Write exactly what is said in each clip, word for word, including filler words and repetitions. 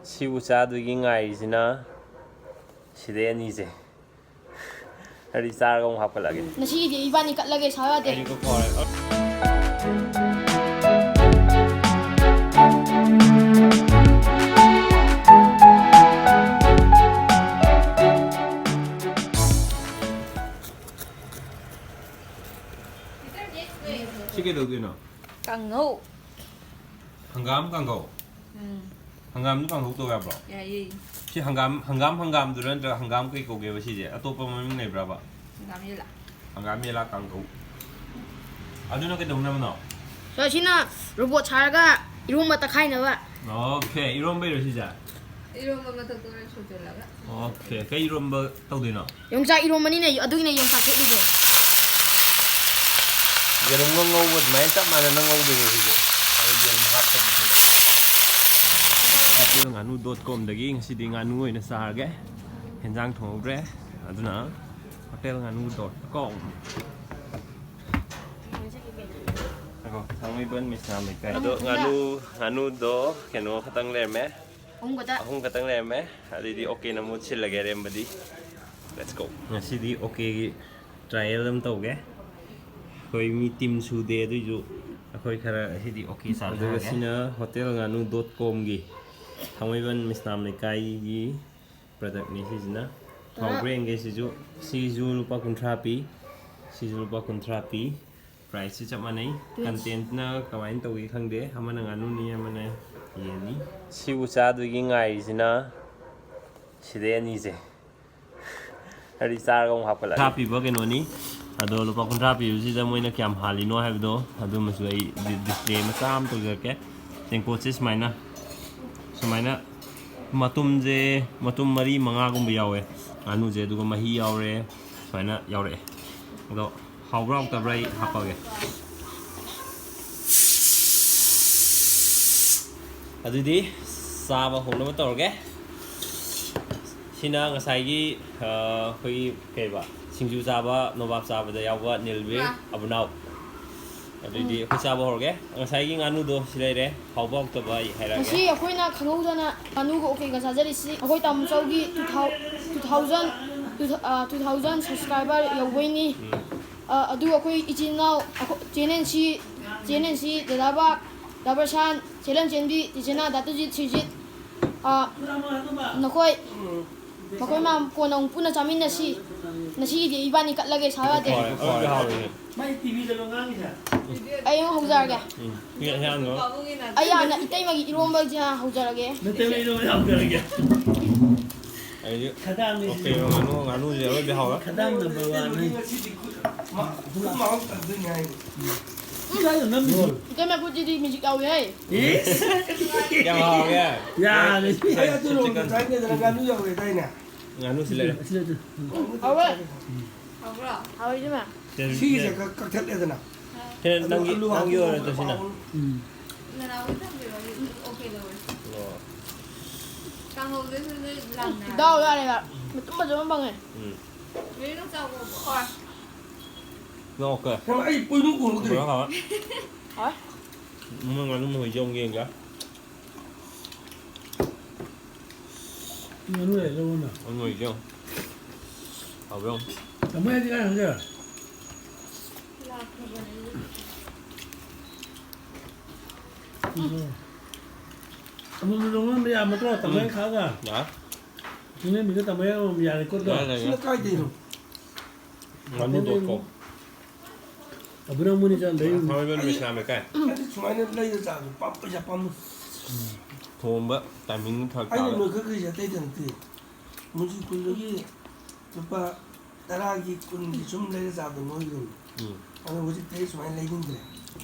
ꯁꯤꯕꯨ ꯆꯥꯗꯣꯏꯒꯤ ꯉꯥꯏꯔꯤꯁꯤꯅ ꯁꯤꯗꯩ ꯑꯅꯤꯁꯦ꯫ ꯑꯗꯨꯗꯤ ꯆꯥꯔꯒ ꯑꯃꯨꯛ ꯍꯥꯞꯀꯠꯂꯛꯑꯒꯦ꯫ ꯉꯁꯤꯒꯤꯗꯤ ꯏꯕꯥꯅꯤ ꯀꯠꯂꯒꯦ, ꯁꯥꯎ ꯌꯥꯗꯦ꯫ ꯑꯩꯗꯤ ꯀꯛꯄ ꯍꯧꯔꯦ꯫ ꯁꯤ ꯀꯩꯗꯧꯗꯣꯏꯅꯣ? ꯀꯥꯡꯉꯧ꯫ ꯍꯪꯒꯥꯝ ꯀꯥꯡꯉꯧ? ꯎꯝ꯫ ꯍꯪꯒꯥꯝꯗꯨ ꯀꯥꯡꯍꯧ ꯇꯧ ꯌꯥꯕ꯭ꯔꯣ? ꯌꯥꯏꯌꯦ꯫ ꯁꯤ ꯍꯪꯒꯥꯝ, ꯍꯪꯒꯥꯝ ꯍꯪꯒꯥꯝꯗꯨꯔ ꯅꯠꯇ꯭ꯔꯒ ꯍꯪꯒꯥꯝ ꯀꯩ ꯀꯧꯒꯦꯕ ꯁꯤꯁꯦ? ꯑꯇꯣꯞꯄ ꯃꯃꯤꯡ ꯂꯩꯕ꯭ꯔꯕ? ꯍꯪꯒꯥꯝ ꯌꯦꯂꯥ꯫ ꯍꯪꯒꯥꯝ ꯌꯦꯂꯥ ꯀꯥꯡꯍꯧ꯫ ꯑꯗꯨꯅ ꯀꯩꯗꯧꯅꯕꯅꯣ? ꯁꯣ, ꯁꯤꯅ ꯔꯣꯕꯣꯠ ꯁꯥꯔꯒ ꯏꯔꯣꯝꯕ ꯇꯛꯈꯥꯏꯅꯕ꯫ ꯑꯣꯀꯦ, ꯏꯔꯣꯝꯕꯩꯔꯣ ꯁꯤꯁꯦ? ꯏꯔꯣꯝꯕ ꯃꯊꯛꯇ ꯂꯣꯏ ꯁꯨꯖꯜꯂꯒ꯫ ꯑꯣꯀꯦ, ꯀꯩ ꯏꯔꯣꯝꯕ ꯇꯧꯗꯣꯏꯅꯣ? ꯌꯣꯡꯆꯥꯛ ꯏꯔꯣꯝꯕꯅꯤꯅꯦ, ꯑꯗꯨꯒꯤꯅꯦ ꯌꯣꯡꯆꯥꯛ ꯊꯦꯠꯂꯤꯗꯣ꯫ ꯌꯦꯔꯨꯝꯒ ꯉꯧꯕ ꯑꯗꯨꯃꯥꯏꯅ ꯆꯞ ꯃꯥꯟꯅꯅ ꯉꯧꯗꯣꯏꯅꯦ ꯁꯤꯁꯦ꯫ ꯑꯩ ꯌꯦꯔꯨꯝ ꯍꯥꯞꯇꯕꯤꯗ꯫ ꯍꯣꯇꯦꯜ ꯉꯥꯅꯨ ꯗꯣꯠ ꯀꯣꯝꯗꯒꯤ ꯉꯁꯤꯗꯤ ꯉꯥꯅꯨ ꯑꯣꯏꯅ ꯆꯥꯔꯒꯦ꯫ ꯍꯦꯟꯖꯥꯡ ꯊꯣꯡꯍꯧꯗ꯭ꯔꯦ, ꯑꯗꯨꯅ ꯍꯣꯇꯦꯜ ꯉꯥꯅꯨ ꯗꯣꯠ ꯀꯣꯝ꯫ ꯉꯥꯏꯈꯣ, ꯊꯥꯡꯃꯩꯕꯟ ꯃꯤꯁꯅꯥꯝ ꯂꯩꯀꯥꯏ꯫ ꯑꯗꯣ ꯉꯥꯅꯨ, ꯉꯥꯅꯨꯗꯣ ꯀꯩꯅꯣ ꯈꯛꯇꯪ ꯂꯩꯔꯝꯃꯦ꯫ ꯑꯍꯨꯝ ꯈꯛꯇ꯫ ꯑꯍꯨꯝ ꯈꯛꯇꯪ ꯂꯩꯔꯝꯃꯦ꯫ ꯑꯗꯨꯗꯤ ꯑꯣꯀꯦꯅ ꯃꯍꯨꯠ ꯁꯤꯜꯂꯒꯦ ꯑꯔꯦꯝꯕꯗꯤ꯫ Let's go꯫ ꯉꯁꯤꯗꯤ ꯑꯣꯀꯦꯒꯤ trial ꯑꯃ ꯇꯧꯒꯦ꯫ ꯑꯩꯈꯣꯏ ꯃꯤ team ꯁꯨꯗꯦ, ꯑꯗꯨꯏꯁꯨ ꯑꯩꯈꯣꯏ ꯈꯔ ꯉꯁꯤꯗꯤ ꯑꯣꯀꯦ ꯆꯥꯊꯔꯒꯦ꯫ ꯑꯗꯨꯒ ꯁꯤꯅ ꯍꯣꯇꯦꯜ ꯉꯥꯅꯨ ꯗꯣꯠ ꯀꯣꯝꯒꯤ ꯊꯥꯡꯃꯩꯕꯟ ꯃꯤꯁꯅꯥꯝ ꯂꯩꯀꯥꯏꯒꯤ productꯅꯤ ꯁꯤꯁꯤꯅ꯫ ꯇꯔꯥ꯫ ꯍꯥꯎꯕ꯭ꯔꯥ ꯌꯦꯡꯒꯦ ꯁꯤꯁꯨ꯫ ꯁꯤꯁꯨ ꯂꯨꯄꯥ ꯀꯨꯟꯊ꯭ꯔꯥ ꯄꯤ, ꯁꯤꯁꯨ ꯂꯨꯄꯥ ꯀꯨꯟꯊ꯭ꯔꯥ ꯄꯤ꯫ Priceꯁꯤ ꯆꯞ ꯃꯥꯟꯅꯩ꯫ Contentꯅ ꯀꯃꯥꯏꯅ ꯇꯧꯒꯦ ꯈꯪꯗꯦ, ꯑꯃꯅ ꯉꯥꯅꯨꯅꯤ, ꯑꯃꯅ ꯌꯦꯟꯅꯤ꯫ ꯁꯤꯕꯨ ꯆꯥꯗꯣꯏꯒꯤ ꯉꯥꯏꯔꯤꯁꯤꯅ ꯁꯤꯗꯩ ꯑꯅꯤꯁꯦ꯫ ꯑꯗꯨꯗꯤ ꯆꯥꯔꯒ ꯑꯃꯨꯛ ꯍꯥꯞꯀꯠꯂꯛꯑꯒꯦ꯫ ꯀꯨꯟꯊ꯭ꯔꯥ ꯄꯤꯕ ꯀꯩꯅꯣꯅꯤ꯫ ꯑꯗꯣ ꯂꯨꯄꯥ ꯀꯨꯟꯊ꯭ꯔꯥ ꯄꯤꯕꯁꯤꯗ ꯃꯣꯏꯅ ꯀꯌꯥꯝ ꯍꯥꯜꯂꯤꯅꯣ ꯍꯥꯏꯕꯗꯣ ꯑꯗꯨꯃꯁꯨ ꯑꯩ ꯗꯤ-, display ꯃꯆꯥ ꯑꯃ ꯇꯧꯖꯔꯛꯀꯦ꯫ ꯇꯦꯡꯀꯣꯠꯁꯦ ꯁꯨꯃꯥꯏꯅ, ꯁꯨꯃꯥꯏꯅ ꯃꯇꯨꯝꯁꯦ, ꯃꯇꯨꯝ ꯃꯔꯤ ꯃꯉꯥꯒꯨꯝꯕ ꯌꯥꯎꯋꯦ ꯉꯥꯅꯨꯁꯦ, ꯑꯗꯨꯒ ꯃꯍꯤ ꯌꯥꯎꯔꯦ, ꯁꯨꯃꯥꯏꯅ ꯌꯥꯎꯔꯛꯑꯦ꯫ ꯑꯗꯣ ꯍꯥꯎꯕ꯭ꯔꯥ ꯍꯥꯎꯇꯕ꯭ꯔꯥ ꯑꯩ ꯍꯥꯞꯄꯛꯑꯒꯦ꯫ ꯑꯗꯨꯗꯤ ꯆꯥꯕ ꯍꯧꯅꯕ ꯇꯧꯔꯒꯦ꯫ ꯁꯤꯅ ꯉꯁꯥꯏꯒꯤ, ꯑ, ꯑꯩꯈꯣꯏꯒꯤ ꯀꯩꯕ, ꯁꯤꯡꯖꯨ ꯆꯥꯕ, ꯅꯣꯕꯥꯞ ꯆꯥꯕꯗ ꯌꯥꯎꯕ ꯅꯤꯜꯕꯤꯔ ꯑꯥ꯫ ꯑꯕꯨꯅꯥꯎ꯫ ꯑꯗꯨꯗꯤ ꯑꯩꯈꯣꯏ ꯆꯥꯕ ꯍꯧꯔꯒꯦ꯫ ꯉꯁꯥꯏꯒꯤ ꯉꯥꯅꯨꯗꯣ ꯁꯤ ꯂꯩꯔꯦ, ꯍꯥꯎꯕ ꯍꯥꯎꯇꯕ ꯑꯩ ꯍꯥꯏꯔꯛꯑꯒꯦ꯫ ꯉꯁꯤ ꯑꯩꯈꯣꯏꯅ ꯈꯪꯍꯧꯗꯅ ꯉꯥꯅꯨꯒ ꯑꯣꯀꯦꯒ ꯆꯥꯖꯔꯤꯁꯤ ꯑꯩꯈꯣꯏ ꯇꯥꯃꯣꯆꯧꯒꯤ two thou-, two thousand, two thou-, ꯑ, two thousand subscriber ꯌꯧꯕꯩꯅꯤ꯫ ꯎꯝ꯫ ꯑ, ꯑꯗꯨ ꯑꯩꯈꯣꯏ ꯏꯆꯤꯟ ꯏꯅꯥꯎ, ꯑꯩꯈꯣꯏ ꯆꯦ ꯅꯦꯟꯁꯤ, ꯆꯦ ꯅꯦꯟꯁꯤ, ꯗꯗꯥ ꯕꯥꯛ, ꯗꯥ ꯕ꯭ꯔꯁꯥꯟ, ꯆꯦ ꯂꯟꯆꯦꯟꯕꯤ, ꯆꯦ ꯆꯦꯅꯥ, ꯗꯥ ꯇꯨꯖꯤꯠ, ꯁꯤꯔꯖꯤꯠ, ꯑ, ꯅꯈꯣꯏ, ꯃꯈꯣꯏ ꯃꯌꯥꯝ ꯀꯣꯟꯅ ꯑꯃꯨꯛ ꯄꯨꯟꯅ ꯆꯥꯃꯤꯟꯅꯁꯤ꯫ ꯉꯁꯤꯒꯤꯗꯤ ꯏꯕꯥꯅꯤ ꯀꯠꯂꯒꯦ, ꯁꯥ ꯌꯥꯗꯦ꯫ ꯍꯣꯏ, ꯍꯣꯏ, ꯍꯣꯏ꯫ ꯃꯥꯏ ꯇꯤꯚꯤꯗꯔꯣ ꯉꯥꯡꯉꯤꯁꯦ? ꯑꯩ ꯑꯃꯨꯛ ꯍꯧꯖꯔꯒꯦ꯫ ꯎꯝ꯫ ꯁꯤ ꯑꯍꯥꯟꯕ꯫ ꯑꯩ ꯍꯥꯟꯅ ꯏꯇꯩꯃꯒꯤ ꯏꯔꯣꯝꯕꯁꯦ ꯍꯥꯟꯅ ꯍꯧꯖꯔꯒꯦ꯫ ꯅꯇꯩꯃꯒꯤ ꯏꯔꯣꯝꯕ ꯍꯧꯖꯔꯒꯦ꯫ ꯑꯩꯗꯤ ꯈꯗꯥꯡꯅꯤ ꯑꯣꯀꯦ, ꯁꯤꯗꯤ꯫ ꯉꯥꯅꯨ, ꯉꯥꯅꯨꯁꯦ ꯑꯔꯣꯏꯕꯤ ꯍꯥꯎꯔꯦ꯫ ꯈꯗꯥꯡ number one ꯅꯤ꯫ ꯉꯁꯤꯗꯤ ꯈꯨꯠ ꯃ-, ꯈꯨꯠ ꯃꯍꯥꯎ ꯇꯪꯗꯣꯏꯅꯤ ꯍꯥꯏꯔꯤ꯫ ꯏꯀꯥꯏꯗ ꯅꯝꯃꯤꯁꯤ꯫ ꯏꯇꯩꯃ ꯈꯨꯠꯁꯤꯗꯤ magic ꯌꯥꯎꯏ ꯍꯦ꯫ ꯏꯁ! ꯌꯥꯝ ꯍꯥꯎꯒꯦ꯫ ꯌꯥꯔꯦ꯫ ꯑꯩ ꯑꯗꯨ ꯔꯣꯝꯗ ꯆꯥꯏꯅꯦꯗꯅ ꯉꯥꯅꯨ ꯌꯥꯎꯔꯦ ꯍꯥꯏꯗꯥꯏꯅꯦ? ꯉꯥꯅꯨ ꯁꯤ ꯂꯩꯔꯦ꯫ ꯑꯁꯤꯗ ꯑꯗꯨ꯫ ꯍꯥꯎꯋꯦ꯫ ꯍꯥꯎꯕ꯭ꯔꯣ? ꯍꯥꯎꯋꯦ ꯏꯇꯩꯃ꯫ ꯁꯤꯒꯤꯁꯦ ꯀꯛ-, ꯀꯛꯊꯠꯂꯦꯗꯅ꯫ ꯁꯤꯅ ꯑꯗꯨ ꯅꯪꯒꯤ, ꯑꯂꯨ ꯅꯪꯒꯤ ꯍꯥꯞꯄꯒ ꯑꯣꯏꯔꯦ ꯇꯣ ꯁꯤꯅ꯫ ꯃꯍꯥꯎ ꯎꯝ꯫ ꯅꯅꯥꯎꯒꯤ ꯊꯝꯕꯤꯔꯣ? ꯑꯩ ꯑꯣꯀꯦ ꯂꯧꯔꯦ꯫ ꯑꯣ꯫ ꯀꯥꯡꯍꯧꯗꯨꯁꯨ ꯅꯣꯏ ꯂꯥꯡꯅꯔꯦ꯫ ꯗꯥꯎ ꯌꯥꯔꯦꯕ꯫ ꯃꯇꯨꯝ ꯐꯖꯕ ꯑꯃ ꯐꯪꯉꯦ꯫ ꯎꯝ꯫ ꯂꯣꯏꯅ ꯆꯥꯎꯕ꯫ ꯍꯣꯏ꯫ ꯅꯣꯛꯀꯦ꯫ ꯍꯣꯏ, ꯑꯩ ꯄꯣꯏꯅꯨ ꯎꯍꯧꯗ꯭ꯔꯦ꯫ ꯕꯣꯔꯥ ꯍꯥꯎꯋꯦ꯫ ꯍꯣꯏ꯫ ꯃꯣꯏ ꯉꯥꯅꯨ ꯃꯍꯤꯁꯦ ꯑꯃꯨꯛ ꯌꯦꯡꯒꯦ꯫ ꯉꯥꯅꯨ ꯂꯩꯔꯦ, ꯂꯧꯔꯣꯅ꯫ ꯉꯥꯅꯨ ꯃꯍꯤꯁꯦ ꯌꯦꯡꯉꯨ꯫ ꯍꯥꯎꯕ꯭ꯔꯥ ꯌꯦꯡꯉꯨ꯫ ꯇꯥꯃꯣ ꯍꯥꯏꯗꯤ ꯀꯥꯏ ꯍꯪꯒꯦ? ꯑꯃꯃꯝ ꯂꯧꯅꯕ ꯌꯥꯕ ꯅꯠꯇ꯭ꯔꯣ? ꯇꯥꯃꯣ ꯎꯝ꯫ ꯈꯥꯛꯑꯒ? ꯌꯥꯏ꯫ ꯁꯤꯅ ꯃꯤꯗ ꯇꯥꯃꯣ ꯑꯃꯃꯝ ꯌꯥꯔꯦꯀꯣ ꯑꯗꯣ? ꯌꯥꯏ, ꯌꯥꯏ, ꯌꯥꯏ꯫ ꯁꯤꯅ ꯀꯥꯏꯗꯩꯅꯣ? ꯉꯥꯅꯨ dot com꯫ ꯑꯕꯨ ꯅꯪ ꯃꯨꯅꯤ ꯆꯥꯟꯗꯩ꯫ ꯊꯥꯡꯃꯩꯕꯟ ꯃꯦꯁꯂꯥ ꯃꯦꯀꯥꯏ꯫ ꯑꯩꯗꯤ ꯁꯨꯃꯥꯏꯅ ꯂꯩꯔ ꯆꯥꯕꯁꯦ ꯄꯥꯝ-, ꯄꯩꯁꯥ ꯄꯥꯝꯃꯨ꯫ ꯊꯣꯡꯕ timing ꯐꯔꯛ ꯑꯩꯅ ꯇꯥꯕ꯫ ꯅꯣꯏꯈꯠꯈ꯭ꯔꯤꯁꯦ ꯑꯇꯩꯗ ꯅꯠꯇꯦ꯫ ꯃꯨꯖꯤ ꯀꯨꯜꯗꯒꯤ ꯂꯨꯄꯥ ꯇꯔꯥꯒꯤ, ꯀꯨꯟꯒꯤ ꯁꯨꯝ ꯂꯩꯔ ꯆꯥꯕꯗꯣ ꯅꯣꯏꯈ꯭ꯔꯤꯅꯤ꯫ ꯎꯝ꯫ ꯑꯗꯣ ꯍꯧꯖꯤꯛꯇꯤ ꯑꯩ ꯁꯨꯃꯥꯏꯅ ꯂꯩꯅꯤꯡꯗ꯭ꯔꯦ꯫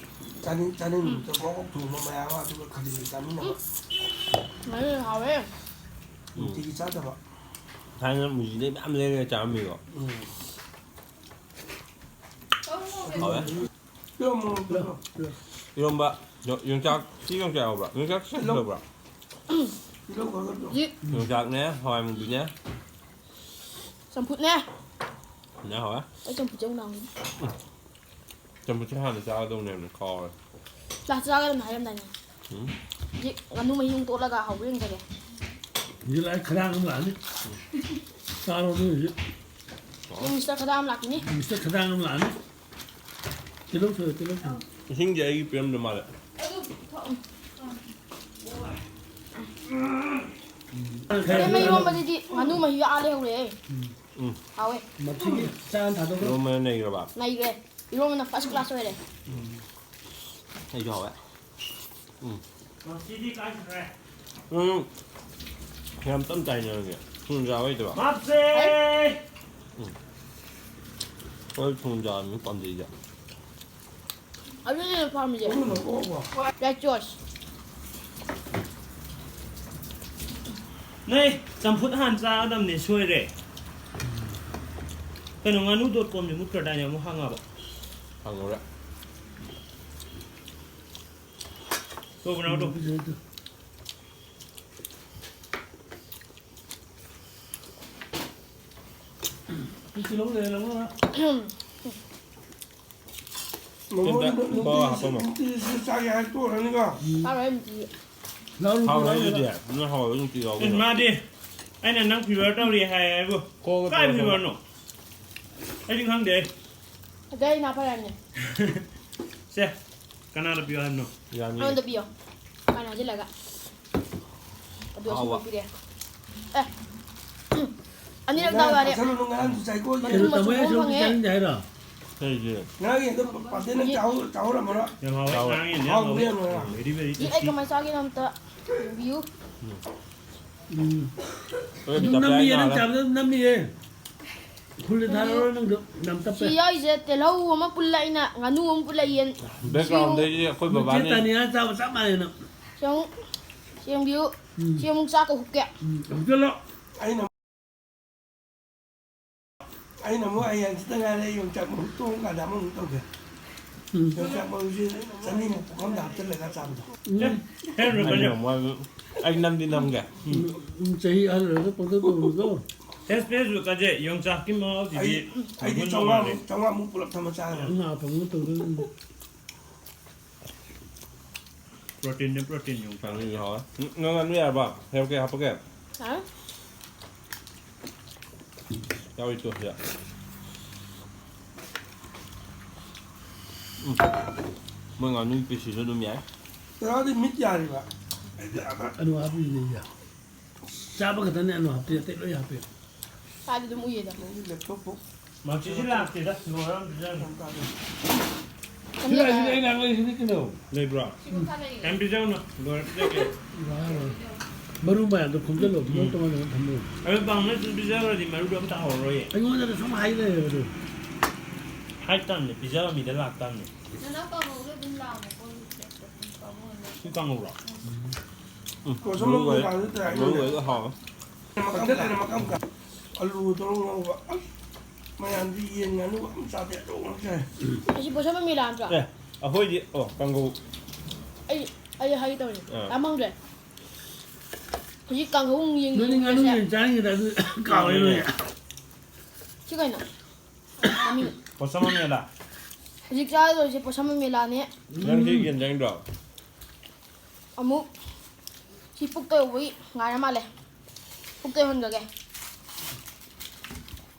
ꯆꯥꯅꯤꯡ-, ꯆꯥꯅꯤꯡ ꯅꯨꯃꯤꯠꯇ ꯀꯣꯛ ꯀꯣꯛ ꯊꯣꯡꯕ ꯃꯌꯥꯝ ꯑꯃ ꯑꯗꯨꯒ ꯈꯖꯤꯛ ꯈꯖꯤꯛ ꯆꯥꯃꯤꯟꯅꯕ꯫ ꯎꯝ꯫ ꯉꯥꯅꯨ ꯍꯥꯎꯋꯦ꯫ ꯅꯨꯡꯇꯤꯒꯤ ꯆꯥꯗꯕ꯫ ꯊꯥꯏꯅ ꯃꯨꯖꯤꯗꯩ ꯃꯌꯥꯝ ꯂꯩꯔꯒ ꯆꯥꯔꯝꯃꯤꯀꯣ꯫ ꯎꯝ꯫ ꯍꯥꯎꯋꯦ꯫ ꯄꯤꯔꯝꯃꯣ, ꯄꯤꯔꯝꯃꯣ꯫ ꯏꯔꯣꯝꯕ, ꯌꯣ-, ꯌꯣꯡꯆꯥꯛ, ꯁꯤ ꯌꯣꯡꯆꯥꯛ ꯌꯥꯎꯕ꯭ꯔꯥ? ꯌꯣꯡꯆꯥꯛ ꯁꯤ ꯇꯤꯜꯍꯧ꯫ ꯌꯥꯎꯕ꯭ꯔꯥ? ꯇꯤꯜꯍꯧ ꯈꯔ ꯈꯔ ꯄꯤꯔꯝꯃꯣ꯫ ꯍꯧꯖꯤꯛ ꯌꯣꯡꯆꯥꯛꯅꯦ, ꯍꯋꯥꯏ ꯃꯨꯕꯤꯅꯦ꯫ ꯆꯝꯐꯨꯠꯅꯦ꯫ ꯐꯖꯅ ꯍꯥꯎꯋꯦ꯫ ꯑꯩ ꯆꯝꯐꯨꯠꯁꯦ ꯑꯃꯨꯛ ꯅꯥꯎ꯫ ꯆꯝꯐꯨꯠꯁꯦ ꯍꯥꯟꯅ ꯆꯥꯒꯗꯧꯅꯦꯕꯅꯦ, ꯀꯥꯎꯔꯦ꯫ ꯂꯥꯁ ꯆꯥꯒꯗꯕꯅꯦ ꯍꯥꯏꯔꯝꯗꯥꯏꯅꯦ꯫ ꯎꯝ꯫ ꯍꯧꯖꯤꯛ ꯉꯥꯅꯨ ꯃꯍꯤ ꯑꯃꯨꯛ ꯇꯣꯠꯂꯒ ꯍꯧꯕ꯭ꯔꯥ ꯌꯦꯡꯖꯒꯦ꯫ ꯍꯧꯖꯤꯛ ꯂꯥꯛꯑꯦ, ꯈꯗꯥꯡ ꯑꯃ ꯂꯥꯛꯑꯅꯤ꯫ ꯆꯥꯔꯣ ꯅꯣꯏ ꯍꯧꯖꯤꯛ꯫ ꯅꯪ ꯃꯤꯁꯇꯔ ꯈꯗꯥꯡ ꯑꯃ ꯂꯥꯛꯈꯤꯅꯤ꯫ ꯃꯤꯁꯇꯔ ꯈꯗꯥꯡ ꯑꯃ ꯂꯥꯛꯑꯅꯤ꯫ ꯇꯤꯜꯍꯧ ꯁꯣꯏꯌꯨ, ꯇꯤꯜꯍꯧ ꯁꯣꯏꯌꯨ꯫ ꯏꯁꯤꯡꯁꯦ ꯑꯩꯒꯤ ꯄꯤꯔꯝꯗ ꯃꯥꯜꯂꯦ꯫ ꯏꯇꯩꯃ ꯏꯔꯣꯝꯕꯗꯨꯗꯤ ꯉꯥꯅꯨ ꯃꯍꯤ ꯑꯥ ꯂꯩꯍꯧꯔꯦ꯫ ꯎꯝ꯫ ꯍꯥꯎꯋꯦ꯫ ꯃꯊꯤꯒꯤ ꯆꯥ ꯑꯃ ꯊꯥꯗꯣꯛꯈ꯭ꯔꯣ꯫ ꯏꯔꯣꯝꯕꯅ ꯅꯩꯈ꯭ꯔꯕ? ꯅꯩꯈ꯭ꯔꯦ꯫ ꯏꯔꯣꯝꯕꯅ first class ꯑꯣꯏꯔꯦ꯫ ꯑꯩꯁꯨ ꯍꯥꯎꯋꯦ꯫ ꯎꯝ꯫ ꯉꯁꯤꯗꯤ ꯀꯥꯏ ꯆꯠꯈ꯭ꯔꯦ? ꯎꯝ꯫ ꯌꯥꯝ ꯇꯞ ꯇꯥꯏꯅꯦ ꯅꯪꯗꯤ꯫ ꯊꯨꯝ ꯆꯥꯕ ꯍꯩꯇꯕ꯫ ꯃꯥꯞꯁꯦ! ꯎꯝ꯫ ꯍꯣꯏ, ꯊꯨꯝ ꯆꯥꯕ ꯃꯤ ꯄꯥꯝꯖꯩꯁꯦ꯫ ꯑꯗꯨꯅꯦ ꯄꯥꯝꯃꯤꯁꯦ꯫ Right choice꯫ ꯅꯣꯏ ꯆꯝꯐꯨꯠ ꯍꯥꯟꯅ ꯆꯥꯒꯗꯕꯅꯦ, ꯁꯣꯏꯔꯦ꯫ ꯀꯩꯅꯣ, ꯉꯥꯅꯨ dot com ꯁꯦ ꯃꯨꯠꯈ꯭ꯔꯗꯥꯏꯅꯦ? ꯑꯃꯨꯛ ꯍꯥꯡꯉꯕ? ꯍꯥꯡꯉꯨꯔꯦ꯫ ꯇꯣꯛꯑꯣ, ꯅꯥꯎ, ꯇꯣꯛꯑꯣ꯫ ꯁꯤ ꯇꯤꯜꯍꯧ ꯂꯩꯔꯦ, ꯂꯧꯔꯣ꯫ ꯃꯃꯣꯟ ꯀꯩꯝꯇ ꯅꯨꯡꯇꯤꯒꯤ ꯕꯥꯎ ꯍꯥꯞꯄꯝꯃꯣ꯫ ꯅꯨꯡꯇꯤꯒꯤ ꯆꯥꯒꯦ ꯍꯥꯏ ꯇꯣꯛꯑꯅꯤꯀꯣ꯫ ꯆꯥꯔꯣꯏ ꯅꯨꯡꯇꯤꯒꯤ꯫ ꯂꯥꯎ, ꯂꯥꯎ, ꯍꯥꯎꯋꯦ ꯂꯥꯎ, ꯑꯗꯨꯗꯤ꯫ ꯂꯥꯎ꯫ ꯅꯣꯏ ꯍꯥꯎꯋꯦ ꯅꯨꯡꯇꯤꯒꯤ ꯌꯥꯎꯕꯅ꯫ ꯑꯁ, ꯃꯥꯗꯤ ꯑꯩꯅ ꯅꯪ fever ꯇꯧꯔꯤ ꯍꯥꯏ ꯍꯥꯏꯕꯨ꯫ ꯀꯣꯛꯀ ꯀꯥꯏ ꯇꯧꯔꯒ fever ꯅꯣ? ꯑꯩꯗꯤ ꯈꯪꯗꯦ꯫ ꯑꯗꯩ ꯑꯩ ꯅꯥ ꯐꯔꯝꯅꯦ꯫ ꯁꯦ, ꯀꯅꯥꯗ ꯄꯤꯌꯣ ꯍꯥꯏꯕꯅꯣ? ꯌꯥꯅꯤ꯫ ꯑꯩꯉꯣꯟꯗ ꯄꯤꯌꯣ꯫ ꯀꯥꯏꯅ ꯍꯥꯏꯖꯤꯜꯂꯒ꯫ ꯑꯗꯨ ꯑꯁꯨꯝꯕ ꯑꯍꯥꯎꯕ꯫ ꯄꯤꯔꯛꯑꯦ꯫ ꯑꯦ꯫ ꯑꯅꯤꯔꯛ ꯗꯥꯎ ꯌꯥꯔꯦ꯫ ꯆꯥꯁꯜꯂꯨꯅꯨ, ꯉꯔꯥꯡꯁꯨ ꯆꯥꯏꯀꯣ, ꯌꯦꯟ꯫ ꯃꯇꯨꯝ ꯃꯆꯨꯝ ꯀꯩꯅꯣ ꯑꯃ ꯇꯧꯕ ꯐꯪꯉꯦ꯫ ꯆꯥꯅꯤꯡꯗꯦ ꯍꯥꯏꯔꯣ? ꯀꯩꯒꯤ? ꯉꯔꯥꯡ ꯌꯦꯟꯗꯣ ꯄꯥꯇꯦꯟꯅ ꯌꯦ- ꯆꯥꯍꯧ-, ꯆꯥꯍꯧꯔꯝꯃꯔꯣꯏ꯫ ꯌꯥꯝ ꯍꯥꯎꯋꯦ, ꯍꯥꯎꯋꯦ꯫ ꯉꯔꯥꯡ ꯌꯦꯟꯗꯤ ꯌꯥꯝ ꯍꯥꯎꯕꯅꯦ ꯍꯥꯎꯋꯦ꯫ ꯌꯥꯝꯅ꯫ Very, very ꯌꯦ, ꯑꯩ tasty꯫ ꯀꯃꯥꯏ ꯆꯥꯒꯦꯅꯣ ꯑꯝꯇ ꯌꯦꯡꯕꯤꯌꯨ꯫ ꯎꯝ꯫ ꯍꯣꯔꯦꯟ ꯑꯗꯨꯝ ꯆꯞ ꯅꯝꯃꯤꯌꯦ, ꯆꯥꯅ ꯅꯪ ꯍꯥꯏꯔ- ꯆꯥꯕꯗ ꯑꯗꯨꯝ ꯅꯝꯃꯤꯌꯦ꯫ ꯐꯨꯜꯗ ꯊꯥꯔꯛꯑꯣ ꯅꯪꯗꯣ, ꯌꯥꯝ ꯇꯞꯄꯦ꯫ ꯁꯤ ꯌꯥꯎꯔꯤꯁꯦ ꯇꯤꯜꯍꯧ ꯑꯃ ꯄꯨꯜꯂ ꯑꯩꯅ, ꯉꯥꯅꯨ ꯑꯃ ꯄꯨꯜꯂ ꯌꯦꯟ꯫ Background ꯁꯤ ꯗꯩꯗꯤ ꯑꯩꯈꯣꯏ ꯅꯣꯏ ꯆꯦ ꯕꯕꯥꯅꯤ꯫ ꯇꯥꯅꯤꯌꯥ ꯆꯥꯕ ꯆꯞ ꯃꯥꯟꯅꯩ ꯅꯪ꯫ ꯁꯤ ꯑꯃꯨꯛ, ꯁꯤ ꯑꯃꯨꯛ ꯌꯦꯡꯕꯤꯌꯨ꯫ ꯎꯝ꯫ ꯁꯤ ꯑꯃꯨꯛ ꯆꯥꯛꯀ ꯍꯨꯛꯀꯦ꯫ ꯎꯝ, ꯍꯨꯛꯆꯜꯂꯣ꯫ ꯑꯩꯅ ꯑꯩꯅ ꯑꯃꯨꯛ ꯍꯌꯦꯡ ꯍꯪꯆꯤꯠꯇ ꯉꯥꯏꯔꯦ, ꯌꯣꯡꯆꯥꯛ ꯃꯔꯨ ꯇꯣꯡ ꯀꯥꯟꯗ ꯑꯃꯃꯨꯛ ꯇꯧꯒꯦ꯫ ꯎꯝ꯫ ꯌꯣꯡꯆꯥꯛ ꯃꯔꯨꯁꯤ ꯆꯅꯤꯃꯨꯛ ꯄꯨꯈꯝꯗ ꯍꯥꯞꯆꯤꯜꯂꯒ ꯆꯥꯕꯗꯣ꯫ ꯎꯝ꯫ ꯍꯦ, ꯍꯦ, ꯔꯨꯄꯟ꯫ ꯑꯩ ꯅꯝꯗꯤ ꯅꯝꯒꯦ꯫ ꯎꯝ, ꯎꯝ, ꯆꯍꯤ ꯑꯍꯜ ꯑꯣꯏꯔꯒ ꯄꯪꯇꯧ ꯇꯧꯒꯅꯨꯀꯣ꯫ ꯑꯦꯁ ꯄꯤ ꯑꯦꯁ ꯀꯁꯦ ꯌꯣꯡꯆꯥꯛꯀꯤ ꯃꯍꯥꯎꯁꯤꯗꯤ ꯑꯩ ꯑꯩꯗꯤ ꯃꯒꯨꯟ ꯆꯥꯝꯃꯉꯥꯃꯨꯛ ꯇꯣꯉꯥꯟꯕꯅꯦ꯫ ꯆꯥꯝꯃꯉꯥꯃꯨꯛ ꯄꯨꯂꯞ ꯊꯝꯃ ꯆꯥꯒ꯭ꯔꯦ꯫ ꯉꯥ ꯑꯐꯕ ꯇꯧꯗꯣꯏꯅꯤ꯫ ꯄ꯭ꯔꯣꯇꯤꯟꯅꯦ, ꯄ꯭ꯔꯣꯇꯤꯟ ꯌꯣꯡꯆꯥꯛ꯫ ꯉꯥꯅꯨ ꯌꯥꯎꯋꯦ꯫ ꯎꯝ, ꯅꯪ ꯉꯥꯅꯨ ꯌꯥꯔꯕ? ꯍꯥꯏꯔꯛꯀꯦ, ꯍꯥꯞꯄꯛꯀꯦ? ꯌꯥꯔꯦ꯫ ꯌꯥꯎꯔꯤ ꯇꯣ ꯁꯤꯗ꯫ ꯎꯝ꯫ ꯃꯣꯏ ꯉꯥꯅꯨꯒꯤ ꯄꯤꯁꯁꯤꯁꯨ ꯑꯗꯨꯝ ꯌꯥꯏ꯫ ꯀꯩꯅꯣꯗꯤ ꯃꯤꯠ ꯌꯥꯔꯤꯕ? ꯑꯩꯗꯤ ꯑꯃ ꯑꯅꯨ ꯍꯥꯞꯄꯤꯅꯦ ꯑꯩꯗꯤ꯫ ꯆꯥꯕ ꯈꯛꯇꯅꯦ ꯑꯅꯨ ꯍꯥꯞꯇꯦ, ꯑꯇꯩ ꯂꯣꯏ ꯍꯥꯞꯄꯦ꯫ ꯆꯥꯗꯤ ꯑꯗꯨꯝ ꯎꯏꯌꯦꯗ꯫ ꯅꯪꯒꯤ ꯂꯦꯞꯇꯣꯞꯄꯨ ꯃꯁꯤꯁꯤ ꯂꯥꯛꯇꯦꯗ, ꯂꯣꯏꯔ ꯑꯃ ꯄꯤꯖꯔꯒꯦ꯫ ꯌꯥꯝ ꯇꯥꯗꯦ꯫ ꯁꯤꯗ, ꯁꯤꯗ ꯑꯩ ꯂꯥꯛꯂꯣꯏ, ꯁꯤꯗ ꯀꯩꯅꯣ? ꯂꯩꯕ꯭ꯔꯣ? ꯁꯤ ꯃꯈꯥ ꯂꯩꯌꯦ꯫ ꯌꯥꯝ ꯄꯤꯖꯧꯅ, ꯂꯣꯏꯔ ꯄꯤꯖꯒꯦ꯫ ꯌꯥꯔꯣꯏ꯫ ꯃꯔꯨ ꯃꯌꯥꯝꯗꯣ ꯈꯣꯝꯖꯤꯜꯂꯣ, ꯃꯔꯨ ꯎꯝ꯫ ꯇꯣꯉꯥꯟ ꯇꯣꯉꯥꯟ ꯊꯝꯃꯣ꯫ ꯑꯗꯨ ꯄꯥꯝꯅ ꯁꯨꯝ ꯄꯤꯖꯈ꯭ꯔꯗꯤ ꯃꯔꯨꯗꯣ ꯑꯝꯇ ꯍꯧꯔꯔꯣꯏꯌꯦ꯫ ꯑꯩꯉꯣꯟꯗ ꯁꯨꯝ ꯍꯥꯏ ꯂꯩꯔꯦꯕ ꯑꯗꯨ꯫ ꯍꯥꯏ ꯇꯥꯕꯅꯦ, ꯄꯤꯖꯕ ꯃꯤꯗ ꯂꯥꯛꯇꯥꯕꯅꯦ꯫ ꯅꯅꯥꯎ ꯀꯥꯡꯍꯧꯗꯣ ꯑꯗꯨꯝ ꯂꯥꯛꯑꯣ, ꯀꯣꯜ ꯂꯤꯛ ꯄꯥꯕꯨꯡ ꯍꯣꯏꯅ꯫ ꯁꯤ ꯀꯥꯡꯍꯧꯔꯣ? ꯎꯝ꯫ ꯃꯔꯨ ꯑꯣꯏ-, ꯃꯔꯨ ꯑꯣꯏꯗ ꯍꯥꯎꯋꯦ꯫ ꯃꯈꯜ ꯂꯩꯔꯦ, ꯃꯈꯜ ꯃꯈꯜ꯫ ꯑꯂꯨ ꯇꯧꯔ ꯉꯧꯕ꯫ ꯑꯁ, ꯃꯌꯥꯝꯗꯤ ꯌꯦꯟ ꯉꯥꯅꯨ ꯑꯝ ꯆꯥꯗꯦ, ꯑꯗꯨ ꯉꯥꯛ ꯆꯥꯏ꯫ ꯑꯁꯤ ꯄꯣꯠꯁꯝꯕ ꯃꯦꯂꯥ ꯅꯠꯇ꯭ꯔꯣ? ꯑꯦ, ꯑꯩꯈꯣꯏꯗꯤ, ꯑꯣ, ꯀꯥꯡꯒꯧ꯫ ꯑꯩ, ꯑꯩ ꯍꯥꯏꯒꯦ ꯇꯧꯔꯤꯅꯦ꯫ ꯑꯥ꯫ ꯇꯥꯃꯣ ꯍꯪꯗ꯭ꯔꯦ꯫ ꯍꯧꯖꯤꯛ ꯀꯥꯡꯍꯧ ꯑꯃꯨꯛ ꯌꯦꯡ-, ꯅꯣꯏꯗꯤ ꯉꯥꯅꯨ ꯌꯦꯡꯉꯁꯦ꯫ ꯌꯦꯟ ꯆꯥꯅꯤꯡꯉꯤꯗ ꯑꯗꯨ ꯀꯥꯎꯔꯦ ꯅꯣꯏ꯫ ꯁꯤ ꯀꯩꯅꯣ? ꯃꯃꯤꯡ꯫ ꯄꯣꯠꯁꯝꯕ ꯃꯦꯂꯥ꯫ ꯍꯧꯖꯤꯛ ꯆꯥꯗꯣꯏꯁꯦ ꯄꯣꯠꯁꯝꯕ ꯃꯦꯂꯥꯅꯦ꯫ ꯅꯪ ꯁꯤ ꯌꯦꯟ ꯆꯥꯅꯤꯡꯗ꯭ꯔꯣ? ꯑꯃꯨꯛ ꯁꯤ ꯄꯨꯛꯇ ꯌꯧꯕꯒꯤ ꯉꯥꯏꯔ ꯃꯥꯜꯂꯦ꯫ ꯄꯨꯛꯇ ꯌꯧꯍꯟꯈ꯭ꯔꯒꯦ꯫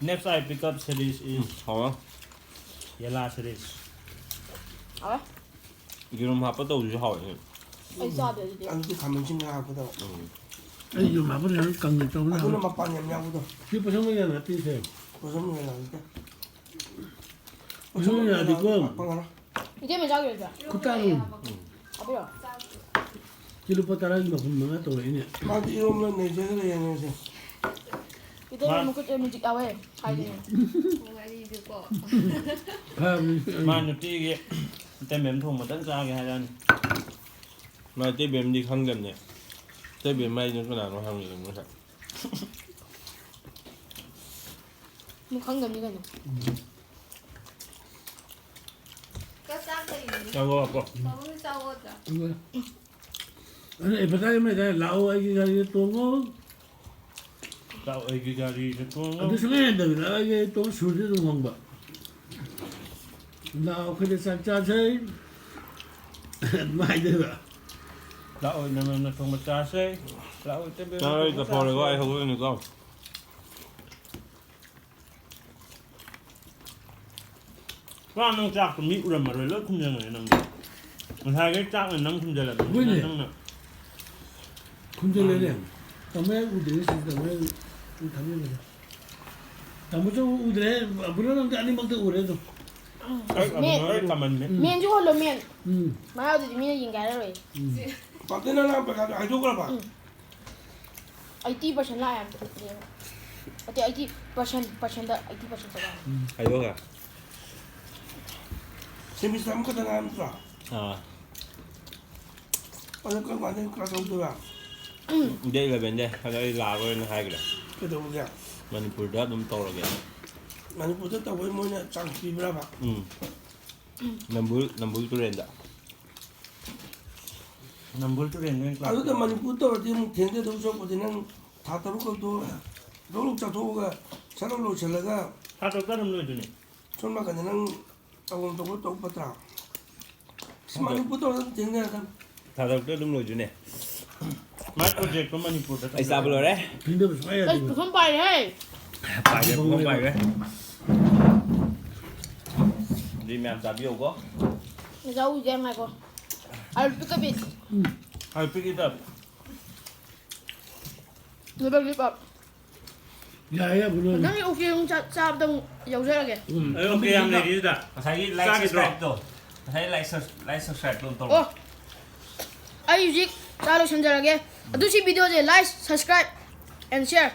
Next I pick up series is ꯎꯝ, ꯍꯥꯎꯋꯦ꯫ Yella series꯫ ꯍꯥꯎꯋꯦ꯫ ꯌꯦꯔꯨꯝ ꯍꯥꯞꯄ ꯇꯧꯕꯁꯨ ꯍꯥꯎꯋꯦ꯫ ꯑꯩ ꯆꯥꯗꯦ ꯑꯗꯨꯗꯤ꯫ ꯑꯗꯨꯗꯤ ꯈꯥꯃꯦꯟ ꯑꯁꯤꯟꯕ ꯍꯥꯞꯀꯗꯕ꯫ ꯎꯝ꯫ ꯑꯩ ꯌꯦꯔꯨꯝ ꯍꯥꯞꯄ ꯀꯪꯅ ꯇꯧꯕꯅ ꯑꯗꯨꯅ ꯍꯥꯎꯋꯦ꯫ ꯃꯄꯥꯟ ꯌꯥꯝ ꯌꯥꯎꯕꯗꯣ꯫ ꯁꯤ ꯄꯣꯠꯁꯝꯕ ꯃꯦꯂꯥ ꯅꯠꯇꯦ ꯁꯦ꯫ ꯄꯣꯠꯁꯝꯕ ꯃꯦꯂꯥ ꯅꯠꯇꯦ꯫ ꯄꯣꯠꯁꯝꯕ ꯃꯦꯂꯥ ꯍꯥꯏꯗꯤꯀꯣ꯫ ꯐꯪꯉꯔꯣꯏ꯫ ꯏꯇꯩꯃ ꯆꯥꯈꯤꯔꯣꯏꯗ꯭ꯔꯥ? ꯈꯨꯇꯥꯡ꯫ ꯍꯥꯞꯄꯤꯔꯣ? ꯁꯤ ꯂꯨꯄꯥ ꯇꯔꯥꯒꯤ ꯃꯄꯨꯟ ꯃꯉꯥ ꯇꯧꯔꯛꯏꯅꯦ꯫ ꯃꯥꯗꯤ ꯏꯔꯣꯝꯕ ꯅꯩꯖꯈ꯭ꯔꯦ ꯌꯦꯡꯉꯁꯦ꯫ ꯏꯇꯩꯃ ꯃꯥ ꯃꯈꯨꯠꯇ ꯃꯦꯖꯤꯛ ꯌꯥꯎꯋꯦ ꯍꯥꯏꯗꯨꯅꯦ꯫ ꯋꯥꯔꯤꯗꯨꯀꯣ꯫ ꯐꯕꯅꯤ꯫ ꯃꯥ ꯅꯨꯡꯇꯤꯒꯤ ꯏꯇꯩꯃ ꯊꯣꯡꯕꯗꯪ ꯆꯥꯒꯦ ꯍꯥꯏꯔꯛꯑꯅꯤ꯫ ꯃꯥ ꯏꯇꯩꯕꯦꯝꯗꯤ ꯈꯪꯗꯕꯅꯦ꯫ ꯏꯇꯩꯕꯦꯝ ꯍꯥꯏꯗꯨꯅ ꯀꯅꯥꯅꯣ ꯍꯪꯉꯤꯅꯦ ꯉꯁꯥꯏ꯫ ꯃꯤ ꯈꯪꯗꯕꯅꯤ ꯀꯩꯅꯣ꯫ ꯆꯥꯛ ꯆꯥꯛ ꯂꯩꯔꯤꯅꯦ꯫ ꯆꯥꯛ ꯂꯣꯏꯔꯕꯣ? ꯄꯥꯕꯨꯡ ꯆꯥꯛ ꯑꯣꯠꯇ꯭ꯔꯥ? ꯑꯗꯨ ꯑꯦꯗꯚꯔꯇꯥꯏꯁ ꯑꯃ ꯂꯩꯗꯥꯏ, "ꯂꯥꯛꯑꯣ ꯑꯩꯒꯤ ꯒꯥꯔꯤꯗ ꯇꯣꯡꯉꯣ"꯫ ꯂꯥꯛꯑꯣ ꯑꯩꯒꯤ ꯒꯥꯔꯤꯗ ꯇꯣꯡꯉꯣ꯫ ꯑꯗꯨ ꯁꯨꯡꯍꯦꯟ ꯍꯦꯟꯗꯕꯤꯗ ꯑꯩꯒꯤ ꯇꯣꯡ ꯁꯨꯔꯗꯤ ꯑꯗꯨꯝ ꯍꯣꯡꯕ꯫ ꯂꯥꯛꯑꯣ ꯑꯩꯈꯣꯏꯗ ꯆꯥꯛ ꯆꯥꯁꯩ꯫ ꯑꯗꯨꯃꯥꯏꯅ ꯍꯥꯏꯗꯣꯏꯕ꯫ ꯂꯥꯛꯑꯣ ꯏꯅꯝꯃ ꯊꯣꯡꯕ ꯆꯥꯁꯦ꯫ ꯂꯥꯛꯑꯣ ꯏꯇꯩꯃ ꯅꯪ ꯑꯩ ꯊꯣꯡꯕ ꯆꯠꯐꯧꯔꯦꯀꯣ ꯑꯩ ꯆꯥꯁꯦ꯫ ꯍꯧꯒꯠꯂꯅꯤꯀꯣ꯫ ꯋꯥ ꯅꯪ ꯆꯥꯛꯇꯣ ꯃꯤ ꯎꯔꯝꯃꯔꯣꯏ ꯂꯣꯏ ꯈꯨꯝꯖꯟꯈ꯭ꯔꯦ ꯅꯪꯗꯤ꯫ ꯉꯁꯥꯏꯈꯩ ꯆꯥꯛꯅ ꯅꯪ ꯈꯨꯝꯖꯜꯂꯕꯅꯤꯅ ꯍꯣꯏꯅꯦ꯫ ꯅꯪꯅ ꯈꯨꯝꯖꯜꯂꯦꯅꯦ꯫ ꯇꯥꯃꯣ ꯌꯥꯏ ꯎꯗ꯭ꯔꯦ ꯁꯤꯗꯤ ꯇꯥꯃꯣ ꯌꯥꯏ ꯎ ꯊꯝꯖꯜꯂꯦ꯫ ꯇꯥꯃꯣꯁꯨ ꯎꯗ꯭ꯔꯦ꯫ ꯑꯕꯨꯡꯉꯣ ꯅꯪꯗꯤ ꯑꯅꯤꯃꯛꯇ ꯎꯔꯦ ꯑꯗꯨꯝ꯫ ꯑꯩ ꯑꯃꯨꯛ ꯃꯦꯟ꯫ ꯑꯩ ꯀꯃꯟꯅꯦ꯫ ꯎꯝ꯫ ꯃꯦꯟꯁꯨ ꯍꯣꯜꯂꯣ ꯃꯦꯟ꯫ ꯎꯝ꯫ ꯃꯥ ꯌꯥꯎꯗꯗꯤ ꯃꯤꯅ ꯌꯦꯡꯒꯦ ꯍꯥꯏꯔꯔꯣꯏ꯫ ꯎꯝ꯫ ꯄꯥꯛꯇꯦ ꯅꯪ ꯂꯥꯛꯄ ꯀꯥꯟꯗ ꯍꯥꯏꯗꯣꯛꯈ꯭ꯔꯕ? ꯎꯝ꯫ ꯑꯩꯠꯇꯤ ꯄꯥꯔꯁꯦꯟ ꯂꯥꯛꯑꯦ ꯍꯥꯏꯕ꯫ ꯑꯇꯩ ꯑꯩꯠꯇꯤ ꯄꯥꯔꯁꯦꯟ ꯄꯥꯔꯁꯦꯟꯗ ꯑꯩꯠꯇꯤ ꯄꯥꯔꯁꯦꯟ ꯆꯠꯂꯦ ꯍꯥꯏꯕ꯫ ꯍꯥꯏꯗꯣꯛꯈ꯭ꯔꯦ꯫ ꯁꯦꯃꯤꯁꯇꯔ ꯑꯃꯈꯛꯇ ꯉꯥꯏꯔꯝꯗ꯭ꯔꯣ? ꯑꯥ꯫ ꯑꯗꯣ ꯀꯔꯝ ꯀꯥꯟꯗ ꯀ꯭ꯂꯥꯁ ꯍꯧꯗꯣꯏꯕ? ꯗꯦꯠ ꯏꯂꯚꯦꯟꯗꯩ꯫ ꯑꯗꯣ ꯑꯩ ꯂꯥꯛꯑꯔꯣꯏꯅ ꯍꯥꯏꯈ꯭ꯔꯦ꯫ ꯀꯩꯗꯧꯕꯒꯤ? ꯃꯅꯤꯄꯨꯔꯗ ꯑꯗꯨꯝ ꯇꯧꯔꯒꯦ꯫ ꯃꯅꯤꯄꯨꯔꯗ ꯇꯧꯕꯩ ꯃꯣꯏꯅ ꯆꯥꯟꯁ ꯄꯤꯕ꯭ꯔꯕ? ꯎꯝ꯫ ꯅꯝꯕꯨꯜ ꯅꯝꯕꯨꯜ ꯇꯨꯔꯦꯟꯗ꯫ ꯅꯝꯕꯨꯜ ꯇꯨꯔꯦꯟꯗ ꯑꯣꯏꯅ ꯀ꯭ꯂꯥꯁ ꯑꯗꯨꯗ ꯇꯧꯔꯦ꯫ ꯃꯅꯤꯄꯨꯔ ꯇꯧꯔꯗꯤ ꯑꯃꯨꯛ ꯊꯦꯡꯊꯗꯧ ꯁꯔꯨꯛꯄꯨꯗꯤ ꯅꯪ ꯊꯥ ꯇꯔꯨꯛ ꯈꯛꯇꯣ ꯗꯣꯛ ꯂꯣꯛ ꯆꯠꯊꯣꯛꯑꯒ ꯁꯠ ꯂꯧ ꯂꯣꯏꯁꯤꯜꯂꯒ ꯊꯥ ꯇꯔꯨꯛꯇ ꯑꯗꯨꯝ ꯂꯣꯏꯗꯣꯏꯅꯦ꯫ ꯁꯣꯝ ꯅꯥꯀꯟꯗ ꯅꯪ ꯇꯧꯐꯝ ꯊꯣꯛꯄ ꯇꯧ ꯐꯠꯇ꯭ꯔꯥ? ꯑꯁ, ꯃꯅꯤꯄꯨꯔ ꯇꯧꯔꯗꯤ ꯑꯗꯨꯝ ꯊꯦꯡꯅꯔꯗꯝ꯫ ꯊꯥ ꯇꯔꯨꯛꯇ ꯑꯗꯨꯝ ꯂꯣꯏꯗꯣꯏꯅꯦ꯫ ꯃꯥꯏ ꯄ꯭ꯔꯣꯖꯦꯛꯇꯣ ꯃꯅꯤꯄꯨꯔꯗ ꯑꯩ ꯆꯥꯕ ꯂꯣꯏꯔꯦ꯫ ꯊꯦꯡꯊꯕ ꯁꯨꯡꯌꯥ ꯑꯩ ꯌꯥꯗꯦꯕ꯫ ꯄꯨꯈꯝ ꯄꯥꯏꯔꯦ꯫ ꯄꯥꯏꯒꯦ, ꯄꯨꯡ ꯄꯥꯏꯒꯦ꯫ ꯑꯗꯨꯗꯤ ꯃꯌꯥꯝ ꯆꯥꯕꯤꯌꯨꯀꯣ꯫ ꯆꯥꯎꯁꯦ ꯉꯥꯏꯈꯣ꯫ ꯑꯂꯨ ꯄꯤꯛꯀꯄꯤ꯫ ꯍꯥꯏ ꯄꯤꯛ ꯏꯠ ꯑꯞ꯫ ꯅꯣꯏꯕꯒꯤ ꯄꯞ꯫ ꯌꯥꯏꯌꯦ ꯑꯕꯨꯡꯉꯣ꯫ ꯅꯪꯒꯤ ꯑꯣꯀꯦ ꯑꯃꯨꯛ ꯆꯥ- ꯆꯥꯕꯗ ꯑꯃꯨꯛ ꯌꯥꯎꯖꯔꯒꯦ꯫ ꯎꯝ꯫ ꯑꯩ ꯑꯣꯀꯦ ꯌꯥꯝ ꯂꯩꯔꯤ ꯁꯤꯗ꯫ ꯉꯁꯥꯏꯒꯤ ꯆꯥꯈꯤꯗ꯭ꯔꯣ? ꯁꯕꯁꯀ꯭ꯔꯥꯏꯕꯇꯣ꯫ ꯉꯁꯥꯏ ꯂꯥꯏꯛ ꯁꯕ- ꯂꯥꯏꯛ ꯁꯕꯁꯀ꯭ꯔꯥꯏꯕꯇꯣ ꯑꯝ ꯑꯣ꯫ ꯇꯧꯔꯣ꯫ ꯑꯩ ꯍꯧꯖꯤꯛ ꯆꯥ ꯂꯣꯏꯁꯟꯖꯔꯒꯦ꯫ ꯑꯗꯨ ꯁꯤ ꯚꯤꯗꯤꯑꯣꯁꯦ like, subscribe and share꯫